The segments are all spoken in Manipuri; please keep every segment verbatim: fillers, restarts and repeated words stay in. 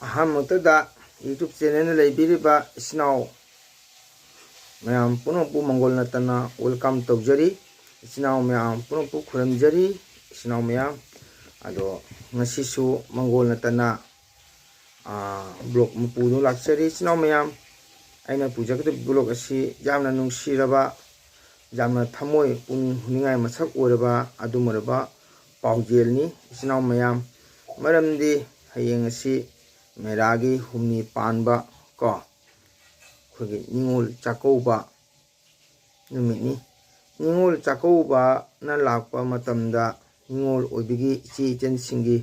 ꯑꯍꯥꯟꯕꯃꯛꯇꯗ YouTube channelꯗ ꯂꯩꯕꯤꯔꯤꯕ ꯏꯆꯤꯟ ꯏꯅꯥꯎ ꯃꯌꯥꯝ ꯄꯨꯝꯅꯃꯛꯄꯨ ꯃꯪꯒꯣꯜ ꯅꯠꯇꯅ welcome ꯇꯧꯖꯔꯤ꯫ ꯏꯆꯤꯟ ꯏꯅꯥꯎ ꯃꯌꯥꯝ ꯄꯨꯝꯅꯃꯛꯄꯨ ꯈꯨꯔꯨꯝꯖꯔꯤ꯫ ꯏꯆꯤꯟ ꯏꯅꯥꯎ ꯃꯌꯥꯝ, ꯑꯗꯣ ꯉꯁꯤꯁꯨ ꯃꯪꯒꯣꯜ ꯅꯠꯇꯅ vlog ꯑꯃ ꯄꯨꯗꯨꯅ ꯂꯥꯛꯆꯔꯤ꯫ ꯏꯆꯤꯟ ꯏꯅꯥꯎ ꯃꯌꯥꯝ, ꯑꯩꯅ ꯄꯨꯖꯒꯗꯕ vlog ꯑꯁꯤ ꯌꯥꯝꯅ ꯅꯨꯡꯁꯤꯔꯕ, ꯌꯥꯝꯅ ꯊꯃꯣꯏ ꯄꯨꯛꯅꯤꯡ ꯍꯨꯅꯤꯡꯉꯥꯏ ꯃꯁꯛ ꯑꯣꯏꯔꯕ ꯑꯗꯨꯝ ꯑꯣꯏꯔꯕ ꯄꯥꯎꯖꯦꯜꯅꯤ ꯏꯆꯤꯟ ꯏꯅꯥꯎ ꯃꯌꯥꯝ꯫ ꯃꯔꯝꯗꯤ ꯍꯌꯦꯡ ꯑꯁꯤ ꯃꯦꯔꯥꯒꯤ ꯍꯨꯝꯅꯤ ꯄꯥꯟꯕ ꯀꯣ, ꯑꯩꯈꯣꯏꯒꯤ ꯅꯤꯉꯣꯜ ꯆꯥꯛꯀꯧꯕ ꯅꯨꯃꯤꯠꯅꯤ꯫ ꯅꯤꯉꯣꯜ ꯆꯥꯛꯀꯧꯕꯅ ꯂꯥꯛꯄ ꯃꯇꯝꯗ ꯅꯤꯉꯣꯜ ꯑꯣꯏꯕꯤꯒꯤ ꯏꯆꯦ ꯏꯆꯟꯁꯤꯡꯒꯤ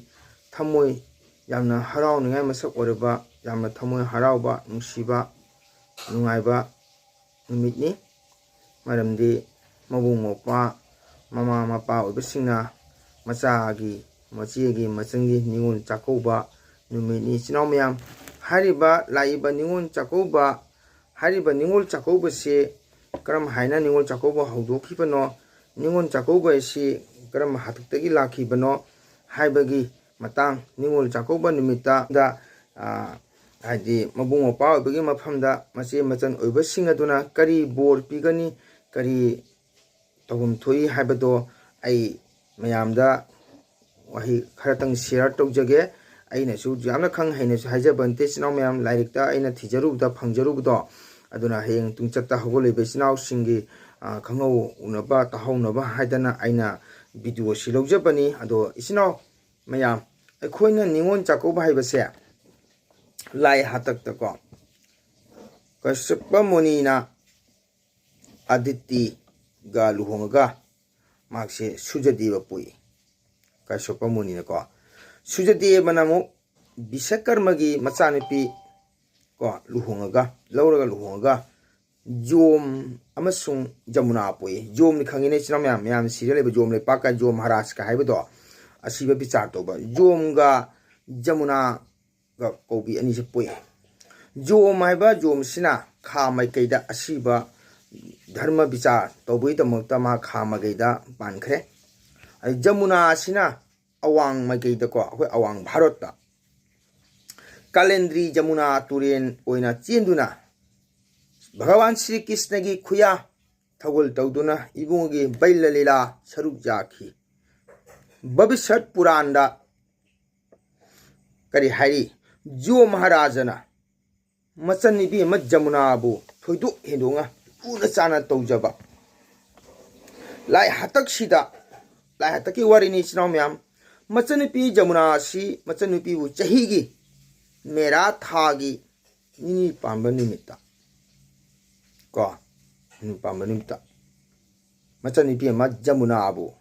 ꯊꯃꯣꯏ ꯌꯥꯝꯅ ꯍꯔꯥꯎꯅꯤꯡꯉꯥꯏ ꯃꯁꯛ ꯑꯣꯏꯔꯕ, ꯌꯥꯝꯅ ꯊꯃꯣꯏ ꯍꯔꯥꯎꯕ, ꯅꯨꯡꯁꯤꯕ, ꯅꯨꯡꯉꯥꯏꯕ ꯅꯨꯃꯤꯠꯅꯤ꯫ ꯃꯔꯝꯗꯤ ꯃꯕꯨꯡ ꯃꯧꯄ꯭ꯋꯥ, ꯃꯃꯥ ꯃꯄꯥ ꯑꯣꯏꯕꯁꯤꯡꯅ ꯃꯆꯥꯒꯤ, ꯃꯆꯦꯒꯤ, ꯃꯆꯟꯒꯤ ꯅꯤꯉꯣꯜ ꯆꯥꯛꯀꯧꯕ ꯅꯨꯃꯤꯠꯅꯤ꯫ ꯏꯆꯤꯟ ꯏꯅꯥꯎ ꯃꯌꯥꯝ, ꯍꯥꯏꯔꯤꯕ ꯂꯥꯛꯏꯕ ꯅꯤꯉꯣꯜ ꯆꯥꯛꯀꯧꯕ, ꯍꯥꯏꯔꯤꯕ ꯅꯤꯉꯣꯜ ꯆꯥꯛꯀꯧꯕꯁꯤ ꯀꯔꯝ ꯍꯥꯏꯅ ꯅꯤꯉꯣꯜ ꯆꯥꯛꯀꯧꯕ ꯍꯧꯗꯣꯛꯈꯤꯕꯅꯣ? ꯅꯤꯉꯣꯜ ꯆꯥꯛꯀꯧꯕ ꯑꯁꯤ ꯀꯔꯝꯕ ꯍꯥꯛꯇꯛꯇꯒꯤ ꯂꯥꯛꯈꯤꯕꯅꯣ ꯍꯥꯏꯕꯒꯤ ꯃꯇꯥꯡ, ꯅꯤꯉꯣꯜ ꯆꯥꯛꯀꯧꯕ ꯅꯨꯃꯤꯠꯇ ꯗ, ꯑ, ꯍꯥꯏꯗꯤ ꯃꯕꯨꯡ ꯃꯧꯄ꯭ꯋꯥ ꯑꯣꯏꯕꯒꯤ ꯃꯐꯝꯗ ꯃꯆꯦ ꯃꯆꯟ ꯑꯣꯏꯕꯁꯤꯡ ꯑꯗꯨꯅ ꯀꯔꯤ ꯕꯣꯔ ꯄꯤꯒꯅꯤ, ꯀꯔꯤ ꯇꯧꯐꯝ ꯊꯣꯛꯏ ꯍꯥꯏꯕꯗꯣ ꯑꯩ ꯃꯌꯥꯝꯗ ꯋꯥꯍꯩ ꯈꯔꯇꯪ share ꯇꯧꯖꯒꯦ꯫ ꯑꯩꯅꯁꯨ ꯌꯥꯝꯅ ꯈꯪ ꯍꯩꯅꯁꯨ ꯍꯥꯏꯖꯕ ꯅꯠꯇꯦ, ꯏꯆꯤꯟ ꯏꯅꯥꯎ ꯃꯌꯥꯝ, ꯂꯥꯏꯔꯤꯛꯇ ꯑꯩꯅ ꯊꯤꯖꯔꯨꯕꯗ ꯐꯪꯖꯔꯨꯕꯗꯣ꯫ ꯑꯗꯨꯅ ꯍꯌꯦꯡ ꯇꯨꯡꯆꯠꯇ ꯍꯧꯒꯠꯂꯛꯏꯕ ꯏꯆꯤꯟ ꯏꯅꯥꯎꯁꯤꯡꯒꯤ, ꯑ, ꯈꯪꯍꯧꯅꯕ, ꯇꯥꯍꯧꯅꯕ ꯍꯥꯏꯗꯅ ꯑꯩꯅ video ꯁꯤ ꯂꯧꯖꯕꯅꯤ꯫ ꯑꯗꯣ ꯏꯆꯤꯟ ꯏꯅꯥꯎ ꯃꯌꯥꯝ, ꯑꯩꯈꯣꯏꯅ ꯅꯤꯉꯣꯜ ꯆꯥꯛꯀꯧꯕ ꯍꯥꯏꯕꯁꯦ ꯂꯥꯏ ꯍꯥꯛꯇꯛꯇꯀꯣ, ꯀꯁ꯭ꯌꯄ ꯃꯨꯅꯤꯅ ꯑꯗꯤꯇꯤꯒ ꯂꯨꯍꯣꯡꯉꯒ ꯃꯍꯥꯛꯁꯦ ꯁꯨꯖꯗꯦꯕ ꯄꯣꯛꯏ, ꯀꯁ꯭ꯌꯄ ꯃꯨꯅꯤꯅꯀꯣ꯫ ꯁꯨꯖꯗꯦꯕꯅ ꯑꯃꯨꯛ ꯕꯤꯁꯀꯔꯃꯒꯤ ꯃꯆꯥꯅꯨꯄꯤ ꯀꯣ, ꯂꯨꯍꯣꯡꯉꯒ, ꯂꯧꯔꯒ ꯂꯨꯍꯣꯡꯉꯒ ꯖꯣꯝ ꯑꯃꯁꯨꯡ ꯖꯃꯨꯅꯥ ꯄꯣꯛꯏ꯫ ꯖꯣꯝꯗꯤ ꯈꯪꯉꯤꯅꯦ ꯏꯆꯤꯟ ꯏꯅꯥꯎ ꯃꯌꯥꯝ, ꯃꯌꯥꯝ ꯁꯤꯔ ꯂꯩꯕ ꯖꯣꯝ ꯂꯩꯄꯥꯛꯀ ꯖꯣꯝ ꯃꯍꯥꯔꯥꯖꯀ ꯍꯥꯏꯕꯗꯣ, ꯑꯁꯤꯕ ꯕꯤꯆꯥꯔ ꯇꯧꯕ꯫ ꯖꯣꯝꯒ ꯖꯃꯨꯅꯥꯒ ꯀꯧꯕꯤ ꯑꯅꯤꯁꯦ ꯄꯣꯛꯏ꯫ ꯖꯣꯝ ꯍꯥꯏꯕ ꯖꯣꯝꯁꯤꯅ ꯈꯥ ꯃꯥꯏꯀꯩꯗ ꯑꯁꯤꯕ ꯙꯔꯃ ꯕꯤꯆꯥꯔ ꯇꯧꯕꯒꯤꯗꯃꯛꯇ ꯃꯥ ꯈꯥ ꯃꯥꯏꯀꯩꯗ ꯄꯥꯟꯈ꯭ꯔꯦ꯫ ꯑꯗꯩ ꯖꯃꯨꯅꯥ ꯑꯁꯤꯅ ꯑꯋꯥꯡ ꯃꯥꯏꯀꯩꯗꯀꯣ, ꯑꯩꯈꯣꯏ ꯑꯋꯥꯡ ꯚꯥꯔꯠꯇ ꯀꯥꯂꯦꯟꯗ꯭ꯔꯤ ꯖꯃꯨꯅꯥ ꯇꯨꯔꯦꯟ ꯑꯣꯏꯅ ꯆꯦꯟꯗꯨꯅ ꯚꯒꯋꯥꯟ ꯁ꯭ꯔꯤ ꯀ꯭ꯔꯤꯁꯅꯒꯤ ꯈꯨꯌꯥ ꯊꯧꯒꯜ ꯇꯧꯗꯨꯅ ꯏꯕꯨꯡꯒꯤ ꯕꯩꯂ ꯂꯤꯂꯥ ꯁꯔꯨꯛ ꯌꯥꯈꯤ꯫ ꯚꯕꯤꯁꯠ ꯄꯨꯔꯥꯟꯗ ꯀꯔꯤ ꯍꯥꯏꯔꯤ? ꯖꯣ ꯃꯍꯥꯔꯥꯖꯅ ꯃꯆꯟꯅꯨꯄꯤ ꯑꯃ ꯖꯃꯨꯅꯥꯕꯨ ꯊꯣꯏꯗꯣꯛ ꯍꯦꯟꯗꯣꯛꯅ ꯂꯨꯅ ꯆꯥꯅ ꯇꯧꯖꯕ꯫ ꯂꯥꯏ ꯍꯥꯇꯛꯁꯤꯗ, ꯂꯥꯏ ꯍꯥꯇꯛꯀꯤ ꯋꯥꯔꯤꯅꯤ, ꯏꯆꯤꯟ ꯏꯅꯥꯎ ꯃꯌꯥꯝ꯫ ꯃꯆꯟꯅꯨꯄꯤ ꯖꯃꯨꯅꯥ ꯑꯁꯤ ꯃꯆꯟꯅꯨꯄꯤꯕꯨ ꯆꯍꯤꯒꯤ ꯃꯦꯔꯥ ꯊꯥꯒꯤ ꯅꯤꯅꯤ ꯄꯥꯟꯕ ꯅꯨꯃꯤꯠꯇ, ꯀꯣ, ꯅꯤꯅꯤ ꯄꯥꯟꯕ ꯅꯨꯃꯤꯠꯇ ꯃꯆꯟꯅꯨꯄꯤ ꯑꯃ ꯖꯃꯨꯅꯥꯕꯨ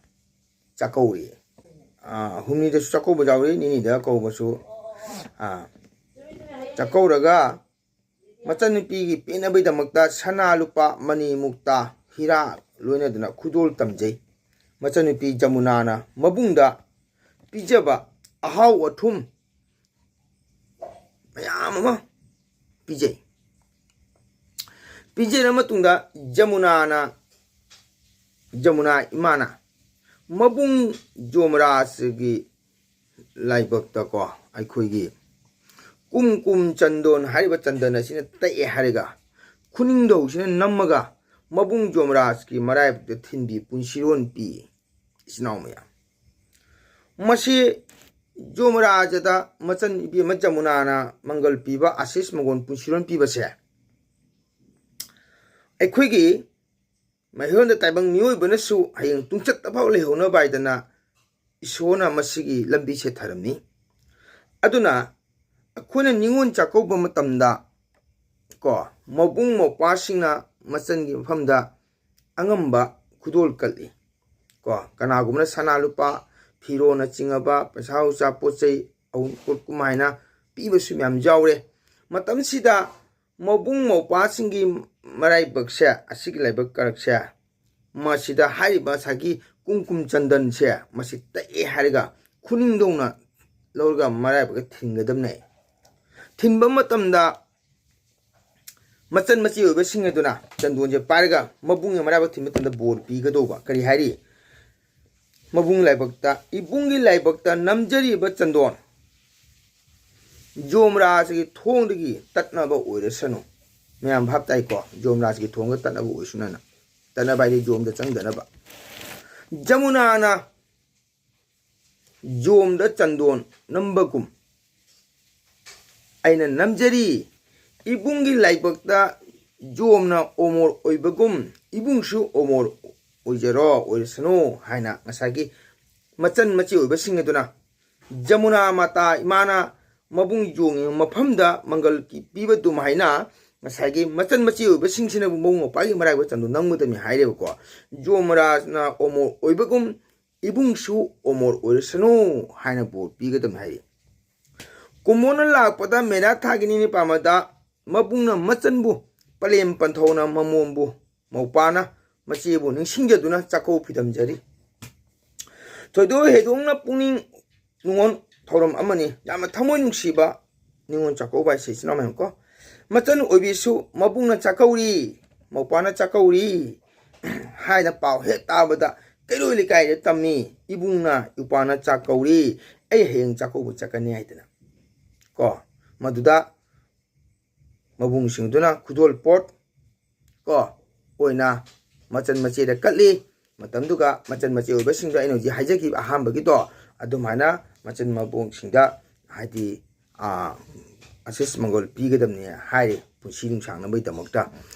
ꯆꯥꯛꯀꯧꯔꯤ꯫ ꯑꯥ, ꯍꯨꯝꯅꯤꯗꯁꯨ ꯆꯥꯛꯀꯧꯕ ꯌꯥꯎꯔꯤ, ꯅꯤꯅꯤꯗ ꯀꯧꯕꯁꯨ, ꯑꯥ, ꯆꯥꯛꯀꯧꯔꯒ ꯃꯆꯟꯅꯨꯄꯤꯒꯤ ꯄꯦꯟꯅꯕꯒꯤꯗꯃꯛꯇ ꯁꯅꯥ ꯂꯨꯄꯥ ꯃꯅꯤ ꯃꯨꯛꯇ ꯍꯤꯔꯥ ꯂꯣꯏꯅꯗꯨꯅ ꯈꯨꯗꯣꯜ ꯇꯝꯖꯩ꯫ ꯃꯆꯟꯅꯨꯄꯤ ꯖꯃꯨꯅꯥꯅ ꯃꯕꯨꯡꯗ ꯄꯤꯖꯕ ꯑꯍꯥꯎ ꯑꯊꯨꯝ ꯃꯌꯥꯝ ꯑꯃ ꯄꯤꯖꯩ꯫ ꯄꯤꯖꯔ ꯃꯇꯨꯡꯗ ꯖꯃꯨꯅꯥꯅ, ꯖꯃꯨꯅꯥ ꯏꯃꯥꯅ ꯃꯕꯨꯡ ꯖꯣꯃꯔꯥꯖꯒꯤ ꯂꯥꯏꯕꯛꯇꯀꯣ, ꯑꯩꯈꯣꯏꯒꯤ ꯀꯨꯝ ꯀꯨꯝ ꯆꯟꯗꯣꯟ ꯍꯥꯏꯔꯤꯕ ꯆꯟꯗꯟ ꯑꯁꯤꯅ ꯇꯛꯑꯦ ꯍꯥꯏꯔꯒ, ꯈꯨꯅꯤꯡꯊꯧꯁꯤꯅ ꯅꯝꯃꯒ ꯃꯕꯨꯡ ꯖꯣꯃꯔꯥꯖꯀꯤ ꯃꯔꯥꯏꯕꯛꯇ ꯊꯤꯟꯕꯤ ꯄꯨꯟꯁꯤꯔꯣꯟ ꯄꯤ꯫ ꯏꯆꯤꯟ ꯏꯅꯥꯎ ꯃꯌꯥꯝ, ꯃꯁꯤ ꯖꯣꯃꯔꯥꯖꯗ ꯃꯆꯟ ꯏꯕꯦꯝꯃ ꯖꯃꯨꯅꯥꯅ ꯃꯪꯒꯜ ꯄꯤꯕ, ꯑꯥꯁꯤꯁ ꯃꯪꯒꯣꯜ ꯄꯨꯟꯁꯤꯔꯣꯟ ꯄꯤꯕꯁꯦ, ꯑꯩꯈꯣꯏꯒꯤ ꯃꯩꯍꯧꯔꯣꯟꯗ ꯇꯥꯏꯕꯪ ꯃꯤꯑꯣꯏꯕꯅꯁꯨ ꯍꯌꯦꯡ ꯇꯨꯡꯆꯠꯇ ꯐꯥꯎ ꯂꯩꯍꯧꯅꯕ ꯍꯥꯏꯗꯅ ꯏꯁꯣꯔꯅ ꯃꯁꯤꯒꯤ ꯂꯝꯕꯤꯁꯦ ꯊꯔꯝꯃꯤ꯫ ꯑꯗꯨꯅ ꯑꯩꯈꯣꯏꯅ ꯅꯤꯉꯣꯜ ꯆꯥꯛꯀꯧꯕ ꯃꯇꯝꯗ ꯀꯣ, ꯃꯕꯨꯡ ꯃꯧꯄ꯭ꯋꯥꯁꯤꯡꯅ ꯃꯆꯟꯒꯤ ꯃꯐꯝꯗ ꯑꯉꯝꯕ ꯈꯨꯗꯣꯜ ꯀꯠꯂꯤ꯫ ꯀꯣ, ꯀꯅꯥꯒꯨꯝꯕꯅ ꯁꯅꯥ ꯂꯨꯄꯥ, ꯐꯤꯔꯣꯜꯅ ꯆꯤꯡꯉꯕ, ꯄꯩꯁꯥ ꯅꯨꯡꯁꯥ, ꯄꯣꯠ ꯆꯩ, ꯑꯎꯟꯄꯣꯠ ꯀꯨꯝꯍꯥꯏꯅ ꯄꯤꯕꯁꯨ ꯃꯌꯥꯝ ꯌꯥꯎꯔꯦ꯫ ꯃꯇꯝꯁꯤꯗ ꯃꯕꯨꯡ ꯃꯧꯄ꯭ꯋꯥꯁꯤꯡꯒꯤ ꯃꯔꯥꯏꯕꯛꯁꯦ, ꯑꯁꯤꯒꯤ ꯂꯥꯏꯕꯛ ꯀꯔꯛꯁꯦ, ꯃꯁꯤꯗ ꯍꯥꯏꯔꯤꯕ ꯉꯁꯥꯏꯒꯤ ꯀꯨꯝꯀꯨꯝ ꯆꯟꯗꯟꯁꯦ, ꯃꯁꯤ ꯇꯛꯑꯦ ꯍꯥꯏꯔꯒ ꯈꯨꯅꯤꯡꯗꯧꯅ ꯂꯧꯔꯒ ꯃꯔꯥꯏꯕꯛꯇ ꯊꯤꯟꯒꯗꯕꯅꯦ꯫ ꯊꯤꯟꯕ ꯃꯇꯝꯗ ꯃꯆꯟ ꯃꯆꯦ ꯑꯣꯏꯕꯁꯤꯡ ꯑꯗꯨꯅ ꯆꯟꯗꯣꯟꯁꯦ ꯄꯥꯏꯔꯒ ꯃꯕꯨꯡꯒꯤ ꯃꯔꯥꯏꯕꯛ ꯊꯤꯟꯕ ꯃꯇꯝꯗ ꯕꯣꯔ ꯄꯤꯒꯗꯧꯕ꯫ ꯀꯔꯤ ꯍꯥꯏꯔꯤ? ꯃꯕꯨꯡ ꯂꯥꯏꯕꯛꯇ, ꯏꯕꯨꯡꯒꯤ ꯂꯥꯏꯕꯛꯇ ꯅꯝꯖꯔꯤꯕ ꯆꯟꯗꯣꯟ, ꯖꯣꯝ ꯔꯥꯖꯒꯤ ꯊꯣꯡꯗꯒꯤ ꯇꯠꯅꯕ ꯑꯣꯏꯔꯁꯅꯨ꯫ ꯃꯌꯥꯝ ꯚꯥꯞ ꯇꯥꯏꯀꯣ? ꯖꯣꯝ ꯔꯥꯖꯒꯤ ꯊꯣꯡꯗ ꯇꯠꯅꯕ ꯑꯣꯏꯁꯅꯨꯅ꯫ ꯇꯠꯅꯕ ꯍꯥꯏꯗꯤ ꯖꯣꯝꯗ ꯆꯪꯗꯅꯕ꯫ ꯖꯃꯨꯅꯥꯅ ꯖꯣꯝꯗ ꯆꯟꯗꯣꯟ ꯅꯝꯕꯒꯨꯝ ꯑꯩꯅ ꯅꯝꯖꯔꯤ꯫ ꯏꯕꯨꯡꯒꯤ ꯂꯥꯏꯕꯛꯇ ꯖꯣꯝꯅ ꯑꯣꯃꯣꯔ ꯑꯣꯏꯕꯒꯨꯝ ꯏꯕꯨꯡꯁꯨ ꯑꯣꯃꯣꯔ ꯑꯣꯏꯖꯔꯣ, ꯑꯣꯏꯔꯁꯅꯨ ꯍꯥꯏꯅ ꯉꯁꯥꯏꯒꯤ ꯃꯆꯟ ꯃꯆꯦ ꯑꯣꯏꯕꯁꯤꯡ ꯑꯗꯨꯅ ꯖꯃꯨꯅꯥ ꯃꯥꯇꯥ ꯏꯃꯥꯅ ꯃꯕꯨꯡ ꯌꯣꯡꯉꯤꯕ ꯃꯐꯝꯗ ꯃꯪꯒꯜ ꯀꯤ ꯄꯤꯕ ꯑꯗꯨꯝ ꯍꯥꯏꯅ ꯉꯁꯥꯏꯒꯤ ꯃꯆꯟ ꯃꯆꯦ ꯑꯣꯏꯕꯁꯤꯡꯁꯤꯅꯕꯨ ꯃꯕꯨꯡ ꯃꯧꯄ꯭ꯋꯥꯒꯤ ꯃꯔꯥꯏꯕꯛ ꯆꯟꯗꯣꯟ ꯅꯝꯒꯗꯕꯅꯤ ꯍꯥꯏꯔꯦꯕꯀꯣ꯫ ꯖꯣꯝ ꯔꯥꯖꯅ ꯑꯣꯃꯣꯔ ꯑꯣꯏꯕꯒꯨꯝ ꯏꯕꯨꯡꯁꯨ ꯑꯣꯃꯣꯔ ꯑꯣꯏꯔꯁꯅꯨ ꯍꯥꯏꯅ ꯕꯣꯔ ꯄꯤꯒꯗꯕꯅꯤ ꯍꯥꯏꯔꯤ꯫ ꯀꯨꯝꯑꯣꯟꯅ ꯂꯥꯛꯄꯗ ꯃꯦꯔꯥ ꯊꯥꯒꯤ ꯅꯤꯅꯤ ꯄꯥꯟꯕꯗ ꯃꯕꯨꯡꯅ ꯃꯆꯟꯕꯨ ꯄꯂꯦꯝ ꯄꯟꯊꯧꯅ ꯃꯃꯣꯝꯕꯨ ꯃꯧꯄꯥꯅ ꯃꯆꯦꯕꯨ ꯅꯤꯡꯁꯤꯡꯖꯗꯨꯅ ꯆꯥꯛꯀꯧ ꯐꯤꯗꯝꯖꯔꯤ꯫ ꯊꯣꯏꯗꯣꯛ ꯍꯦꯟꯗꯣꯛꯅ ꯄꯨꯛꯅꯤꯡ ꯅꯨꯡꯉꯣꯟ ꯊꯧꯔꯝ ꯑꯃꯅꯤ꯫ ꯌꯥꯝꯅ ꯊꯃꯣꯏ ꯅꯨꯡꯁꯤꯕ ꯅꯤꯉꯣꯜ ꯆꯥꯛꯀꯧꯕ ꯍꯥꯏꯁꯦ ꯏꯆꯤꯟ ꯏꯅꯥꯎ ꯃꯌꯥꯝ ꯀꯣ꯫ ꯃꯆꯟ ꯑꯣꯏꯕꯤꯁꯨ ꯃꯕꯨꯡꯅ ꯆꯥꯛꯀꯧꯔꯤ, ꯃꯧꯄꯥꯅ ꯆꯥꯛꯀꯧꯔꯤ ꯍꯥꯏꯅ ꯄꯥꯎ ꯍꯦꯛ ꯇꯥꯕꯗ ꯀꯩꯔꯣꯏ ꯂꯩꯀꯥꯏꯗ ꯇꯝꯃꯤ, ꯏꯕꯨꯡꯅ ꯏꯄ꯭ꯋꯥꯅ ꯆꯥꯛꯀꯧꯔꯤ, ꯑꯩ ꯍꯌꯦꯡ ꯆꯥꯛꯀꯧꯕ ꯆꯠꯀꯅꯤ ꯍꯥꯏꯗꯅ ꯀꯣ꯫ ꯃꯗꯨꯗ ꯃꯕꯨꯡꯁꯤꯡꯗꯨꯅ ꯈꯨꯗꯣꯜ ꯄꯣꯠ ꯀꯣ ꯑꯣꯏꯅ ꯃꯆꯟ ꯃꯆꯦꯗ ꯀꯠꯂꯤ꯫ ꯃꯇꯝꯗꯨꯒ ꯃꯆꯟ ꯃꯆꯦ ꯑꯣꯏꯕꯁꯤꯡꯗꯣ ꯑꯩꯅ ꯍꯧꯖꯤꯛ ꯍꯥꯏꯖꯈꯤꯕ ꯑꯍꯥꯟꯕꯒꯤꯗꯣ ꯑꯗꯨꯃꯥꯏꯅ ꯃꯆꯟ ꯃꯕꯨꯡꯁꯤꯡꯗ ꯍꯥꯏꯗꯤ ꯑꯥ, ꯑꯁꯤꯁ ꯃꯪꯒꯣꯜ ꯄꯤꯒꯗꯕꯅꯤ ꯍꯥꯏꯔꯤ ꯄꯨꯟꯁꯤ ꯅꯨꯡꯁꯥꯡꯅꯕꯒꯤꯗꯃꯛꯇ꯫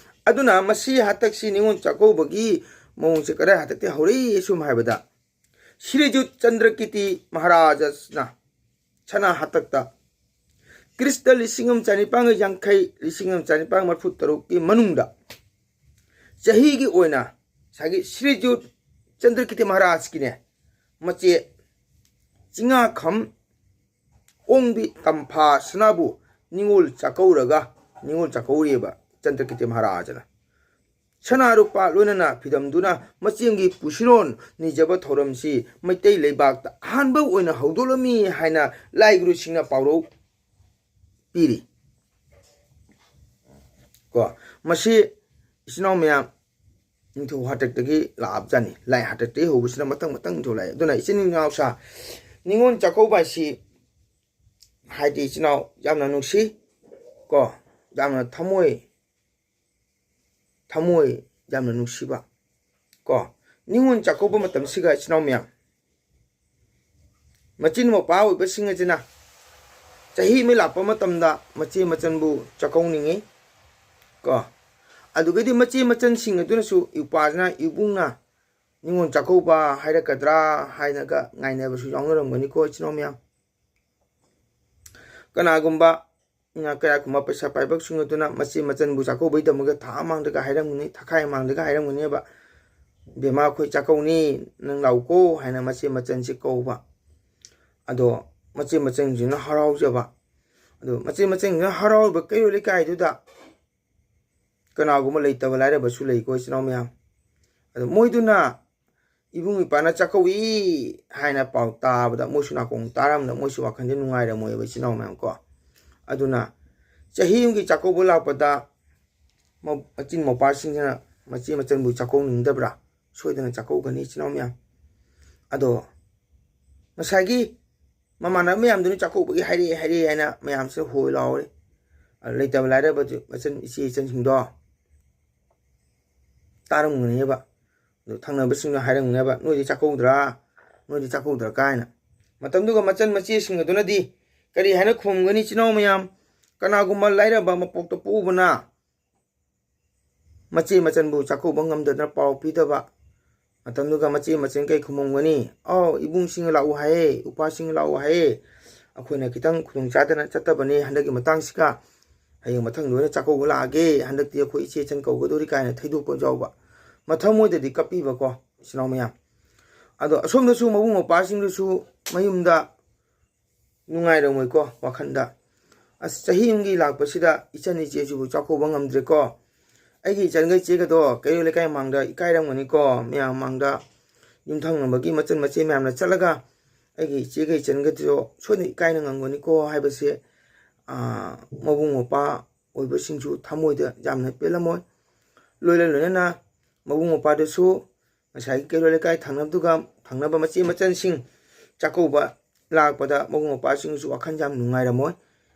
ꯑꯗꯨꯅ ꯃꯁꯤ ꯍꯟꯗꯛꯁꯤ ꯅꯤꯉꯣꯜ ꯆꯥꯛꯀꯧꯕꯒꯤ ꯃꯑꯣꯡꯁꯦ ꯀꯗꯥꯏ ꯍꯟꯗꯛꯇꯤ ꯍꯧꯔꯛꯏ? ꯑꯁꯨꯝ ꯍꯥꯏꯕꯗ ꯁ꯭ꯔꯤꯖꯨꯠ ꯆꯟꯗ꯭ꯔꯀꯤꯇꯤ ꯃꯍꯥꯔꯥꯖꯅ ꯁꯅꯥ ꯍꯥꯇꯛꯇ ꯈ꯭ꯔꯤꯁꯇ ꯂꯤꯁꯤꯡ ꯑꯃ ꯆꯅꯤꯄꯥꯟꯒ ꯌꯥꯡꯈꯩ, ꯂꯤꯁꯤꯡ ꯑꯃ ꯆꯅꯤꯄꯥꯟ ꯃꯔꯤꯐꯨ ꯇꯔꯨꯛꯀꯤ ꯃꯅꯨꯡꯗ ꯆꯍꯤꯒꯤ ꯑꯣꯏꯅ ꯉꯁꯥꯏꯒꯤ ꯁ꯭ꯔꯤꯖꯨꯠ ꯆꯟꯗ꯭ꯔꯀꯤꯇꯤ ꯃꯍꯥꯔꯥꯖꯀꯤꯅꯦ ꯃꯆꯦ ꯆꯤꯡꯉꯥꯈꯝ ꯑꯣꯡꯕꯤ ꯀꯝꯐꯥ ꯁꯅꯥꯕꯨ ꯅꯤꯉꯣꯜ ꯆꯥꯛꯀꯧꯔꯒ ꯅꯤꯉꯣꯜ ꯆꯥꯛꯀꯧꯔꯤꯑꯕ ꯆꯟꯗ꯭ꯔꯀꯤꯇꯤ ꯃꯍꯥꯔꯥꯖꯅ꯫ ꯁꯅꯥ ꯂꯨꯄꯥ ꯂꯣꯏꯅꯅ ꯐꯤꯗꯝꯗꯨꯅ ꯃꯆꯦꯝꯒꯤ ꯄꯨꯟꯁꯤꯔꯣꯟ ꯅꯤꯖꯕ ꯊꯧꯔꯝꯁꯤ ꯃꯩꯇꯩ ꯂꯩꯕꯥꯛꯇ ꯑꯍꯥꯟꯕ ꯑꯣꯏꯅ ꯍꯧꯗꯣꯛꯂꯝꯃꯤ ꯍꯥꯏꯅ ꯂꯥꯏꯒꯨꯔꯨꯁꯤꯡꯅ ꯄꯥꯎꯔꯧ ꯄꯤꯔꯤ꯫ ꯀꯣ, ꯃꯁꯤ ꯏꯆꯤꯟ ꯏꯅꯥꯎ ꯃꯌꯥꯝ ꯅꯤꯡꯊꯧ ꯍꯥꯛꯇꯛꯇꯒꯤ ꯂꯥꯛꯑꯕꯖꯥꯠꯅꯤ꯫ ꯂꯥꯏ ꯍꯥꯛꯇꯛꯇꯒꯤ ꯍꯧꯕꯁꯤꯅ ꯃꯊꯪ ꯃꯊꯪ ꯅꯤꯡꯊꯧ ꯂꯥꯛꯑꯦ꯫ ꯑꯗꯨꯅ ꯏꯆꯤꯟ ꯏꯅꯥꯎꯁꯥ ꯅꯤꯉꯣꯜ ꯆꯥꯛꯀꯧꯕ ꯍꯥꯏꯁꯤ ꯍꯥꯏꯗꯤ ꯏꯆꯤꯟ ꯏꯅꯥꯎ ꯌꯥꯝꯅ ꯅꯨꯡꯁꯤ ꯀꯣ, ꯌꯥꯝꯅ ꯊꯃꯣꯏ, ꯊꯃꯣꯏ ꯌꯥꯝꯅ ꯅꯨꯡꯁꯤꯕ ꯀꯣ, ꯅꯤꯉꯣꯜ ꯆꯥꯛꯀꯧꯕ ꯃꯇꯝꯁꯤꯒ ꯏꯆꯤꯟ ꯏꯅꯥꯎ ꯃꯌꯥꯝ, ꯃꯆꯤꯟ ꯃꯧꯄ꯭ꯋꯥ ꯑꯣꯏꯕꯁꯤꯡ ꯑꯁꯤꯅ ꯆꯍꯤ ꯑꯃ ꯂꯥꯛꯄ ꯃꯇꯝꯗ ꯃꯆꯦ ꯃꯆꯟꯕꯨ ꯆꯥꯛꯀꯧꯅꯤꯡꯉꯤ ꯀꯣ꯫ ꯑꯗꯨꯒꯗꯤ ꯃꯆꯦ ꯃꯆꯟꯁꯤꯡ ꯑꯗꯨꯅꯁꯨ ꯏꯎꯄ꯭ꯋꯥꯁꯤꯅ ꯏꯕꯨꯡꯅ ꯅꯤꯉꯣꯜ ꯆꯥꯛꯀꯧꯕ ꯍꯥꯏꯔꯛꯀꯗ꯭ꯔꯥ ꯍꯥꯏꯅꯒ ꯉꯥꯏꯅꯕꯁꯨ ꯌꯥꯎꯅꯔꯝꯒꯅꯤꯀꯣ ꯏꯆꯤꯟ ꯏꯅꯥꯎ ꯃꯌꯥꯝ꯫ ꯀꯅꯥꯒꯨꯝꯕ ꯏꯅꯥꯛ ꯀꯌꯥꯒꯨꯝꯕ ꯄꯩꯁꯥ ꯄꯥꯏꯕꯁꯤꯡ ꯑꯗꯨꯅ ꯃꯆꯦ ꯃꯆꯟꯕꯨ ꯆꯥꯛꯀꯧꯕꯒꯤꯗꯃꯛꯇ ꯊꯥ ꯑꯃꯥꯡꯗꯒ ꯍꯥꯏꯔꯝꯒꯅꯤ, ꯊꯥꯈꯥꯏ ꯑꯃꯥꯡꯗꯒ ꯍꯥꯏꯔꯝꯒꯅꯦꯕ, "ꯕꯦꯝꯃ, ꯑꯩꯈꯣꯏ ꯆꯥꯛꯀꯧꯅꯤ, ꯅꯪ ꯂꯥꯛꯎꯀꯣ" ꯍꯥꯏꯅ ꯃꯆꯦ ꯃꯆꯟꯁꯤ ꯀꯧꯕ꯫ ꯑꯗꯣ ꯃꯆꯦ ꯃꯆꯟꯁꯤꯡꯁꯤꯅ ꯍꯔꯥꯎꯖꯕ꯫ ꯑꯗꯣ ꯃꯆꯦ ꯃꯆꯟꯁꯤꯡꯁꯤꯅ ꯍꯔꯥꯎꯔꯤꯕ ꯀꯩꯔꯣꯜ ꯂꯩꯀꯥꯏꯗꯨꯗ ꯀꯅꯥꯒꯨꯝꯕ ꯂꯩꯇꯕ ꯂꯥꯏꯔꯕꯁꯨ ꯂꯩꯀꯣ ꯏꯆꯤꯟ ꯏꯅꯥꯎ ꯃꯌꯥꯝ꯫ ꯑꯗꯣ ꯃꯣꯏꯗꯨꯅ ꯏꯕꯨꯡ ꯏꯄ꯭ꯋꯥꯅ ꯆꯥꯛꯀꯧꯏ ꯍꯥꯏꯅ ꯄꯥꯎ ꯇꯥꯕꯗ ꯃꯣꯏꯁꯨ ꯅꯥꯀꯣꯡ ꯇꯥꯔꯝꯗ ꯃꯣꯏꯁꯨ ꯋꯥꯈꯜꯁꯦ ꯅꯨꯡꯉꯥꯏꯔꯝꯃꯣꯏꯕ ꯏꯆꯤꯟ ꯏꯅꯥꯎ ꯃꯌꯥꯝ ꯀꯣ꯫ ꯑꯗꯨꯅ ꯆꯍꯤ ꯑꯃꯒꯤ ꯆꯥꯛꯀꯧꯕ ꯂꯥꯛꯄꯗ ꯃ-, ꯃꯆꯤꯟ ꯃꯧꯄ꯭ꯋꯥꯁꯤꯡꯁꯤꯅ ꯃꯆꯦ ꯃꯆꯟꯕꯨ ꯆꯥꯛꯀꯧꯅꯤꯡꯗꯕ꯭ꯔꯥ? ꯁꯣꯏꯗꯅ ꯆꯥꯛꯀꯧꯒꯅꯤ ꯏꯆꯤꯟ ꯏꯅꯥꯎ ꯃꯌꯥꯝ꯫ ꯑꯗꯣ ꯉꯁꯥꯏꯒꯤ ꯃꯃꯥꯟꯅꯕ ꯃꯌꯥꯝꯗꯨꯅ ꯆꯥꯛꯀꯧꯕꯒꯤ ꯍꯥꯏꯔꯛꯑꯦ ꯍꯥꯏꯔꯛꯑꯦ ꯍꯥꯏꯅ ꯃꯌꯥꯝꯁꯦ ꯍꯣꯏ ꯂꯥꯎꯔꯦ꯫ ꯑꯗꯨ ꯂꯩꯇꯕ ꯂꯥꯏꯔꯕ ꯃꯆꯟ, ꯏꯆꯦ ꯏꯆꯟꯁꯤꯡꯗꯣ ꯇꯥꯔꯝꯒꯅꯦꯕ꯫ ꯑꯗꯨ ꯊꯪꯅꯕꯁꯤꯡꯅ ꯍꯥꯏꯔꯝꯒꯅꯦꯕ, "ꯅꯣꯏꯗꯤ ꯆꯥꯛꯀꯧꯗ꯭ꯔꯥ? ꯅꯣꯏꯗꯤ ꯆꯥꯛꯀꯧꯗ꯭ꯔꯥ?" ꯀꯥꯏꯅ꯫ ꯃꯇꯝꯗꯨꯒ ꯃꯆꯟ ꯃꯆꯦꯁꯤꯡ ꯑꯗꯨꯅꯗꯤ ꯀꯔꯤ ꯍꯥꯏꯅ ꯈꯨꯝꯒꯅꯤ? ꯏꯆꯤꯟ ꯏꯅꯥꯎ ꯃꯌꯥꯝ, ꯀꯅꯥꯒꯨꯝꯕ ꯂꯥꯏꯔꯕ ꯃꯄꯣꯛꯇ ꯄꯣꯛꯎꯕꯅ ꯃꯆꯦ ꯃꯆꯟꯕꯨ ꯆꯥꯛꯀꯧꯕ ꯉꯝꯗꯗꯅ ꯄꯥꯎ ꯄꯤꯗꯕ, ꯃꯇꯝꯗꯨꯒ ꯃꯆꯦ ꯃꯆꯟ ꯀꯩ ꯈꯨꯝꯃꯝꯒꯅꯤ? "ꯑꯥꯎ, ꯏꯕꯨꯡꯁꯤꯡ ꯂꯥꯛꯎ ꯍꯥꯏꯌꯦ, ꯏꯄ꯭ꯋꯥꯁꯤꯡ ꯂꯥꯛꯎ ꯍꯥꯏꯌꯦ, ꯑꯩꯈꯣꯏꯅ ꯈꯤꯇꯪ ꯈꯨꯗꯣꯡ ꯆꯥꯗꯅ ꯆꯠꯇꯕꯅꯦ ꯍꯟꯗꯛꯀꯤ ꯃꯇꯥꯡꯁꯤꯒ, ꯍꯌꯦꯡ ꯃꯊꯪꯗ ꯑꯣꯏꯅ ꯆꯥꯛꯀꯧꯕ ꯂꯥꯛꯑꯒꯦ, ꯍꯟꯗꯛꯇꯤ ꯑꯩꯈꯣꯏ ꯏꯆꯦ ꯏꯆꯟ ꯀꯧꯒꯗꯧꯔꯤ" ꯀꯥꯏꯅ ꯊꯩꯗꯣꯛꯄ ꯌꯥꯎꯕ꯫ ꯃꯊꯃꯣꯏꯗꯗꯤ ꯀꯞꯄꯤꯕꯀꯣ ꯏꯆꯤꯟ ꯏꯅꯥꯎ ꯃꯌꯥꯝ꯫ ꯑꯗꯣ ꯑꯁꯣꯝꯗꯁꯨ ꯃꯕꯨꯡ ꯃꯧꯄ꯭ꯋꯥꯁꯤꯡꯗꯨꯁꯨ ꯃꯌꯨꯝꯗ ꯅꯨꯡꯉꯥꯏꯔꯝꯃꯣꯏꯀꯣ ꯋꯥꯈꯜꯗ꯫ "ꯑꯁ, ꯆꯍꯤ ꯑꯃꯒꯤ ꯂꯥꯛꯄꯁꯤꯗ ꯏꯆꯟ ꯏꯆꯦꯁꯤꯕꯨ ꯆꯥꯛꯀꯧꯕ ꯉꯝꯗ꯭ꯔꯦꯀꯣ꯫ ꯑꯩꯒꯤ ꯏꯆꯟꯒ ꯏꯆꯦꯒꯗꯣ ꯀꯩꯔꯣꯜ ꯂꯩꯀꯥꯏ ꯃꯥꯡꯗ ꯏꯀꯥꯏꯔꯝꯒꯅꯤꯀꯣ, ꯃꯌꯥꯝ ꯃꯥꯡꯗ, ꯌꯨꯝꯊꯪꯅꯕꯒꯤ ꯃꯆꯟ ꯃꯆꯦ ꯃꯌꯥꯝꯅ ꯆꯠꯂꯒ ꯑꯩꯒꯤ ꯏꯆꯦꯒ ꯏꯆꯟꯒꯗꯣ ꯁꯣꯏꯗꯅ ꯏꯀꯥꯏꯅ ꯉꯝꯒꯅꯤꯀꯣ" ꯍꯥꯏꯕꯁꯦ, ꯑꯥ, ꯃꯕꯨꯡ ꯃꯧꯄ꯭ꯋꯥ ꯑꯣꯏꯕꯁꯤꯡꯁꯨ ꯊꯃꯣꯏꯗ ꯌꯥꯝꯅ ꯄꯦꯜꯂꯝꯃꯣꯏ꯫ ꯂꯣꯏꯅ ꯂꯣꯏꯅꯅ ꯃꯕꯨꯡ ꯃꯧꯄ꯭ꯋꯥꯗꯨꯁꯨ ꯉꯁꯥꯏꯒꯤ ꯀꯩꯔꯣꯜ ꯂꯩꯀꯥꯏ ꯊꯪꯅꯕꯗꯨꯒ, ꯊꯪꯅꯕ ꯃꯆꯦ ꯃꯆꯟꯁꯤꯡ ꯆꯥꯛꯀꯧꯕ ꯂꯥꯛꯄꯗ ꯃꯕꯨꯡ ꯃꯧꯄ꯭ꯋꯥꯁꯤꯡꯁꯨ ꯋꯥꯈꯜ ꯌꯥꯝ ꯅꯨꯡꯉꯥꯏꯔꯝꯃꯣꯏ꯫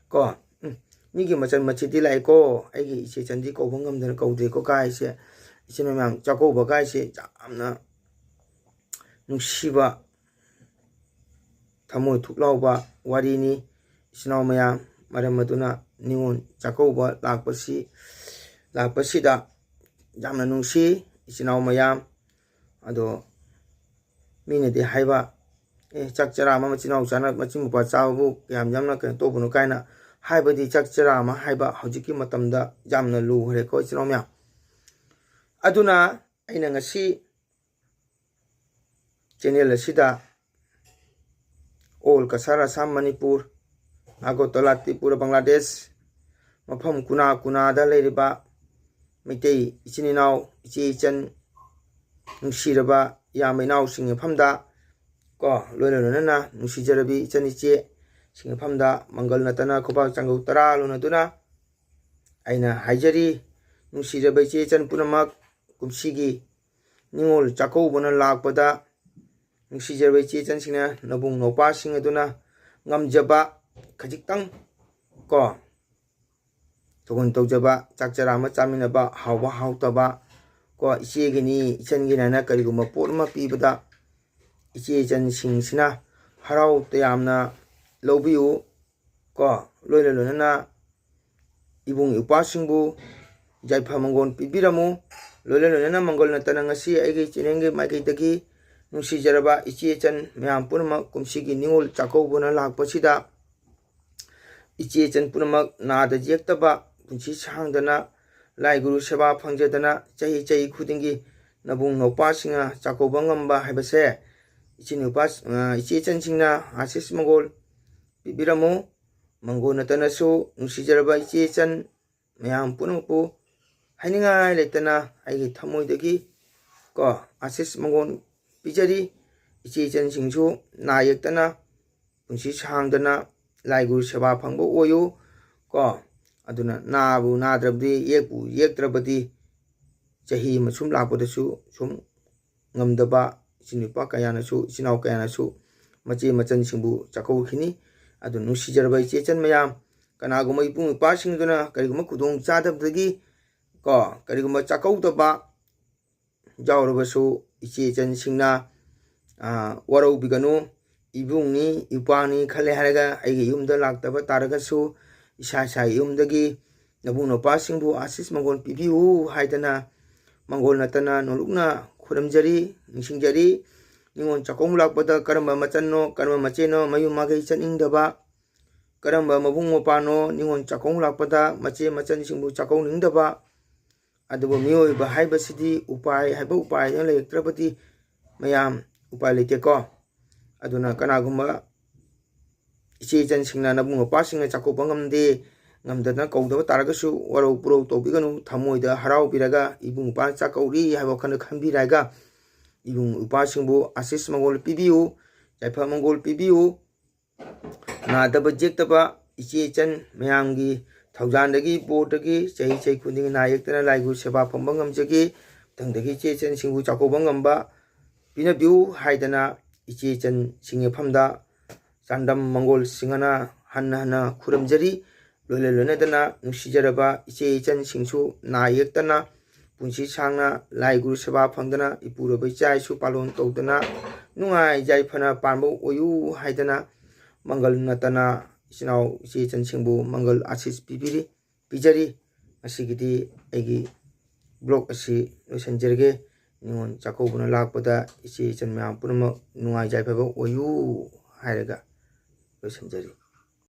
ꯀꯣ, ꯎꯝ, ꯃꯤꯒꯤ ꯃꯆꯟ ꯃꯆꯤꯗꯤ ꯂꯥꯛꯑꯦꯀꯣ, ꯑꯩꯒꯤ ꯏꯆꯦ ꯏꯆꯟꯗꯤ ꯀꯧꯕ ꯉꯝꯗꯅ ꯀꯧꯗꯦꯀꯣ ꯀꯥꯏꯁꯦ, ꯏꯆꯤꯟ ꯃꯌꯥꯝ ꯆꯥꯛꯀꯧꯕ ꯀꯥꯏꯁꯦ ꯌꯥꯝꯅ ꯅꯨꯡꯁꯤꯕ, ꯊꯃꯣꯏ ꯊꯨꯛ ꯂꯥꯎꯕ ꯋꯥꯔꯤꯅꯤ꯫ ꯏꯆꯤꯟ ꯏꯅꯥꯎ ꯃꯌꯥꯝ, ꯃꯔꯝ ꯑꯗꯨꯅ ꯅꯤꯉꯣꯜ ꯆꯥꯛꯀꯧꯕ ꯂꯥꯛꯄꯁꯤ, ꯂꯥꯛꯄꯁꯤꯗ ꯌꯥꯝꯅ ꯅꯨꯡꯁꯤ ꯏꯆꯤꯟ ꯏꯅꯥꯎ ꯃꯌꯥꯝ꯫ ꯑꯗꯣ ꯃꯤꯅꯗꯤ ꯍꯥꯏꯕ, "ꯑꯦ, ꯆꯥꯛ ꯆꯔꯥ ꯑꯃ ꯃꯆꯤꯟ ꯃꯅꯥꯎ ꯆꯥꯅ, ꯃꯆꯤꯟ ꯃꯧꯄ꯭ꯋꯥ ꯆꯥꯕꯕꯨ ꯀꯌꯥꯝ ꯌꯥꯝꯅ ꯀꯩꯅꯣ ꯇꯧꯕꯅꯣ?" ꯀꯥꯏꯅ ꯍꯥꯏꯕꯗꯤ ꯆꯥꯛ ꯆꯔꯥ ꯑꯃ ꯍꯥꯏꯕ ꯍꯧꯖꯤꯛꯀꯤ ꯃꯇꯝꯗ ꯌꯥꯝꯅ ꯂꯨꯈ꯭ꯔꯦꯀꯣ ꯏꯆꯤꯟ ꯏꯅꯥꯎ ꯃꯌꯥꯝ꯫ ꯑꯗꯨꯅ ꯑꯩꯅ ꯉꯁꯤ ꯆꯦꯅꯦꯜ ꯑꯁꯤꯗ ꯑꯣꯜ ꯀꯁꯥꯔ ꯑꯁꯥꯝ ꯃꯅꯤꯄꯨꯔ, ꯑꯒꯔꯇꯂꯥ ꯇ꯭ꯔꯤꯄꯨꯔꯥ ꯕꯪꯒ꯭ꯂꯥꯗꯦꯁ, ꯃꯐꯝ ꯀꯨꯅꯥ ꯀꯨꯅꯥꯗ ꯂꯩꯔꯤꯕ ꯃꯩꯇꯩ ꯏꯆꯤꯟ ꯏꯅꯥꯎ, ꯏꯆꯦ ꯏꯆꯟ, ꯅꯨꯡꯁꯤꯔꯕ ꯏꯌꯥꯝꯕ ꯏꯅꯥꯎꯁꯤꯡ ꯃꯐꯝꯗ ꯀꯣ, ꯂꯣꯏꯅ ꯂꯣꯏꯅꯅ ꯅꯨꯡꯁꯤꯖꯔꯕꯤ ꯏꯆꯟ ꯏꯆꯦꯁꯤꯡ ꯃꯐꯝꯗ ꯃꯪꯒꯜ ꯅꯠꯇꯅ ꯈꯨꯕꯥꯛ ꯆꯥꯡꯒꯧ ꯇꯔꯥ ꯂꯣꯟꯅꯗꯨꯅ ꯑꯩꯅ ꯍꯥꯏꯖꯔꯤ, ꯅꯨꯡꯁꯤꯖꯕ ꯏꯆꯦ ꯏꯆꯟ ꯄꯨꯝꯅꯃꯛ, ꯀꯨꯝꯁꯤꯒꯤ ꯅꯤꯉꯣꯜ ꯆꯥꯛꯀꯧꯕꯅ ꯂꯥꯛꯄꯗ ꯅꯨꯡꯁꯤꯖꯔꯕ ꯏꯆꯦ ꯏꯆꯟꯁꯤꯡꯅ ꯅꯕꯨꯡ ꯅꯧꯄꯥꯁꯤꯡ ꯑꯗꯨꯅ ꯉꯝꯖꯕ ꯈꯖꯤꯛꯇꯪ ꯀꯣ, ꯊꯧꯒꯜ ꯇꯧꯖꯕ, ꯆꯥꯛ ꯆꯔꯥ ꯑꯃ ꯆꯥꯃꯤꯟꯅꯕ, ꯍꯥꯎꯕ ꯍꯥꯎꯇꯕ ꯀꯣ, ꯏꯆꯦꯒꯤꯅꯤ ꯏꯆꯟꯒꯤꯅꯤ ꯍꯥꯏꯅ ꯀꯔꯤꯒꯨꯝꯕ ꯄꯣꯠ ꯑꯃ ꯄꯤꯕꯗ ꯏꯆꯦ ꯏꯆꯟꯁꯤꯡꯁꯤꯅ ꯍꯔꯥꯎ ꯇꯌꯥꯝꯅ ꯂꯧꯕꯤꯌꯨ ꯀꯣ, ꯂꯣꯏꯅ ꯂꯣꯏꯅꯅ ꯏꯕꯨꯡ ꯏꯄ꯭ꯋꯥꯁꯤꯡꯕꯨ ꯌꯥꯏꯐ ꯃꯪꯒꯣꯜ ꯄꯤꯕꯤꯔꯝꯃꯨ꯫ ꯂꯣꯏꯅ ꯂꯣꯏꯅꯅ ꯃꯪꯒꯣꯜ ꯅꯠꯇꯅ ꯉꯁꯤ ꯑꯩꯒꯤ ꯆꯦꯅꯦꯜꯒꯤ ꯃꯥꯏꯀꯩꯗꯒꯤ ꯅꯨꯡꯁꯤꯖꯔꯕ ꯏꯆꯦ ꯏꯆꯟ ꯃꯌꯥꯝ ꯄꯨꯝꯅꯃꯛ, ꯀꯨꯝꯁꯤꯒꯤ ꯅꯤꯉꯣꯜ ꯆꯥꯛꯀꯧꯕꯅ ꯂꯥꯛꯄꯁꯤꯗ ꯏꯆꯦ ꯏꯆꯟ ꯄꯨꯝꯅꯃꯛ ꯅꯥꯗ ꯌꯦꯛꯇꯕ, ꯄꯨꯟꯁꯤ ꯁꯥꯡꯗꯅ, ꯂꯥꯏ ꯒꯨꯔꯨ ꯁꯦꯕꯥ ꯐꯪꯖꯗꯅ ꯆꯍꯤ ꯆꯍꯤ ꯈꯨꯗꯤꯡꯒꯤ ꯅꯕꯨꯡ ꯅꯧꯄꯥꯁꯤꯡꯅ ꯆꯥꯛꯀꯧꯕ ꯉꯝꯕ ꯍꯥꯏꯕꯁꯦ ꯏꯆꯤꯟ ꯅꯨꯄꯥ, ꯑ, ꯏꯆꯦ ꯏꯆꯟꯁꯤꯡꯅ ꯑꯥꯁꯤꯁ ꯃꯪꯒꯣꯜ ꯄꯤꯕꯤꯔꯝꯃꯨ꯫ ꯃꯪꯒꯣꯜ ꯅꯠꯇꯅꯁꯨ ꯅꯨꯡꯁꯤꯖꯔꯕ ꯏꯆꯦ ꯏꯆꯟ ꯃꯌꯥꯝ ꯄꯨꯝꯅꯃꯛꯄꯨ ꯍꯥꯏꯅꯤꯡꯉꯥꯏ ꯂꯩꯇꯅ ꯑꯩꯒꯤ ꯊꯃꯣꯏꯗꯒꯤ ꯀꯣ, ꯑꯥꯁꯤꯁ ꯃꯪꯒꯣꯜ ꯄꯤꯖꯔꯤ꯫ ꯏꯆꯦ ꯏꯆꯟꯁꯤꯡꯁꯨ ꯅꯥ ꯌꯦꯛꯇꯅ, ꯄꯨꯟꯁꯤ ꯁꯥꯡꯗꯅ, ꯂꯥꯏ ꯒꯨꯔꯨ ꯁꯦꯕꯥ ꯐꯪꯕ ꯑꯣꯏꯌꯨ ꯀꯣ꯫ ꯑꯗꯨꯅ ꯅꯥꯕꯨ ꯅꯥꯗ꯭ꯔꯕꯗꯤ, ꯌꯦꯛꯄꯨ ꯌꯦꯛꯇ꯭ꯔꯕꯗꯤ, ꯆꯍꯤ ꯑꯃ ꯁꯨꯝ ꯂꯥꯛꯄꯗꯁꯨ ꯁꯨꯝ ꯉꯝꯗꯕ ꯏꯆꯤꯟ ꯅꯨꯄꯥ ꯀꯌꯥꯅꯁꯨ, ꯏꯆꯤꯟ ꯏꯅꯥꯎ ꯀꯌꯥꯅꯁꯨ ꯃꯆꯦ ꯃꯆꯟꯁꯤꯡꯕꯨ ꯆꯥꯛꯀꯧꯈꯤꯅꯤ꯫ ꯑꯗꯨ ꯅꯨꯡꯁꯤꯖꯔꯕ ꯏꯆꯦ ꯏꯆꯟ ꯃꯌꯥꯝ, ꯀꯅꯥꯒꯨꯝꯕ ꯏꯕꯨꯡ ꯏꯄ꯭ꯋꯥꯁꯤꯡꯗꯨꯅ ꯀꯔꯤꯒꯨꯝꯕ ꯈꯨꯗꯣꯡ ꯆꯥꯗꯕꯗꯒꯤ ꯀꯣ, ꯀꯔꯤꯒꯨꯝꯕ ꯆꯥꯛꯀꯧꯗꯕ ꯌꯥꯎꯔꯕꯁꯨ, ꯏꯆꯦ ꯏꯆꯟꯁꯤꯡꯅ, ꯑ, ꯋꯥꯔꯧꯕꯤꯒꯅꯨ꯫ ꯏꯕꯨꯡꯅꯤ, ꯏꯄ꯭ꯋꯥꯅꯤ ꯈꯜꯂꯦ ꯍꯥꯏꯔꯒ ꯑꯩꯒꯤ ꯌꯨꯝꯗ ꯂꯥꯛꯇꯕ ꯇꯥꯔꯒꯁꯨ, ꯏꯁꯥ ꯏꯁꯥꯒꯤ ꯌꯨꯝꯗꯒꯤ ꯅꯕꯨꯡ ꯅꯄ꯭ꯋꯥꯁꯤꯡꯕꯨ ꯑꯥꯁꯤꯁ ꯃꯪꯒꯣꯜ ꯄꯤꯕꯤꯌꯨ ꯍꯥꯏꯗꯅ ꯃꯪꯒꯣꯜ ꯅꯠꯇꯅ ꯅꯣꯂꯨꯛꯅ ꯈꯨꯔꯨꯝꯖꯔꯤ, ꯅꯤꯡꯁꯤꯡꯖꯔꯤ꯫ ꯅꯤꯉꯣꯜ ꯆꯥꯛꯀꯧꯕ ꯂꯥꯛꯄꯗ ꯀꯔꯝꯕ ꯃꯆꯟꯅꯣ, ꯀꯔꯝꯕ ꯃꯆꯦꯅꯣ ꯃꯌꯨꯝ ꯃꯀꯩ ꯆꯠꯅꯤꯡꯗꯕ, ꯀꯔꯝꯕ ꯃꯕꯨꯡ ꯃꯧꯄ꯭ꯋꯥꯅꯣ ꯅꯤꯉꯣꯜ ꯆꯥꯛꯀꯧꯕ ꯂꯥꯛꯄꯗ ꯃꯆꯦ ꯃꯆꯟꯁꯤꯡꯕꯨ ꯆꯥꯛꯀꯧꯅꯤꯡꯗꯕ? ꯑꯗꯨꯕꯨ ꯃꯤꯑꯣꯏꯕ ꯍꯥꯏꯕꯁꯤꯗꯤ ꯎꯄꯥꯏ ꯍꯥꯏꯕ ꯎꯄꯥꯏ ꯑꯃ ꯂꯩꯔꯛꯇ꯭ꯔꯕꯗꯤ ꯃꯌꯥꯝ ꯎꯄꯥꯏ ꯂꯩꯇꯦꯀꯣ꯫ ꯑꯗꯨꯅ ꯀꯅꯥꯒꯨꯝꯕ ꯏꯆꯦ ꯏꯆꯟꯁꯤꯡꯅ ꯅꯕꯨꯡ ꯅꯄ꯭ꯋꯥꯁꯤꯡꯅ ꯆꯥꯛꯀꯧꯕ ꯉꯝꯗꯦ, ꯉꯝꯗꯅ ꯀꯧꯗꯕ ꯇꯥꯔꯒꯁꯨ ꯋꯥꯔꯧ ꯄꯨꯔꯧ ꯇꯧꯕꯤꯒꯅꯨ꯫ ꯊꯃꯣꯏꯗ ꯍꯔꯥꯎꯕꯤꯔꯒ ꯏꯕꯨꯡ ꯏꯄ꯭ꯋꯥ ꯆꯥꯛꯀꯧꯔꯤ ꯍꯥꯏꯕ ꯋꯥꯈꯜꯗ ꯈꯟꯕꯤꯔꯒ ꯏꯕꯨꯡ ꯏꯄ꯭ꯋꯥꯁꯤꯡꯕꯨ ꯑꯥꯁꯤꯁ ꯃꯪꯒꯣꯜ ꯄꯤꯕꯤꯌꯨ, ꯌꯥꯏꯐ ꯃꯪꯒꯣꯜ ꯄꯤꯕꯤꯌꯨ꯫ ꯅꯥꯗꯕ ꯌꯦꯛꯇꯕ ꯏꯆꯦ ꯏꯆꯟ ꯃꯌꯥꯝꯒꯤ ꯊꯧꯖꯥꯜꯗꯒꯤ, ꯕꯣꯔꯗꯒꯤ ꯆꯍꯤ ꯆꯍꯤ ꯈꯨꯗꯤꯡꯒꯤ ꯅꯥ ꯌꯦꯛꯇꯅ ꯂꯥꯏꯒꯨꯔꯨ ꯁꯦꯕꯥ ꯐꯪꯕ ꯉꯝꯖꯒꯦ꯫ ꯃꯊꯪꯗꯒꯤ ꯏꯆꯦ ꯏꯆꯟꯁꯤꯡꯕꯨ ꯆꯥꯛꯀꯧꯕ ꯉꯝꯕ ꯄꯤꯅꯕꯤꯌꯨ ꯍꯥꯏꯗꯅ ꯏꯆꯦ ꯏꯆꯟꯁꯤꯡꯒꯤ ꯃꯐꯝꯗ ꯆꯥꯟꯗꯝ ꯃꯪꯒꯣꯜ ꯁꯤꯡꯍꯅ ꯍꯟꯅ ꯍꯟꯅ ꯈꯨꯔꯨꯝꯖꯔꯤ꯫ ꯂꯣꯏꯅ ꯂꯣꯏꯅꯗꯅ ꯅꯨꯡꯁꯤꯖꯔꯕ ꯏꯆꯦ ꯏꯆꯟꯁꯤꯡꯁꯨ ꯅꯥ ꯌꯦꯛꯇꯅ ꯄꯨꯟꯁꯤ ꯁꯥꯡꯅ ꯂꯥꯏ ꯒꯨꯔꯨ ꯁꯦꯕꯥ ꯐꯪꯗꯅ ꯏꯄꯨꯔꯣꯏꯕ ꯏꯆꯥ ꯏꯁꯨ ꯄꯥꯂꯣꯟ ꯇꯧꯗꯅ ꯅꯨꯡꯉꯥꯏ ꯌꯥꯏꯐꯅ ꯄꯥꯟꯕ ꯑꯣꯏꯌꯨ ꯍꯥꯏꯗꯅ ꯃꯪꯒꯜ ꯅꯠꯇꯅ ꯏꯆꯤꯟ ꯏꯅꯥꯎ ꯏꯆꯦ ꯏꯆꯟꯁꯤꯡꯕꯨ ꯃꯪꯒꯜ ꯑꯥꯁꯤꯁ ꯄꯤꯕꯤꯔꯤ, ꯄꯤꯖꯔꯤ꯫ ꯉꯁꯤꯒꯤꯗꯤ ꯑꯩꯒꯤ ꯕ꯭ꯂꯣꯛ ꯑꯁꯤ ꯂꯣꯏꯁꯤꯟꯖꯔꯒꯦ꯫ ꯅꯤꯉꯣꯜ ꯆꯥꯛꯀꯧꯕꯅ ꯂꯥꯛꯄꯗ ꯏꯆꯦ ꯏꯆꯟ ꯃꯌꯥꯝ ꯄꯨꯝꯅꯃꯛ ꯅꯨꯡꯉꯥꯏ ꯌꯥꯏꯐꯕ ꯑꯣꯏꯌꯨ ꯍꯥꯏꯔꯒ ꯂꯣꯏꯁꯤꯟꯖꯔꯤ꯫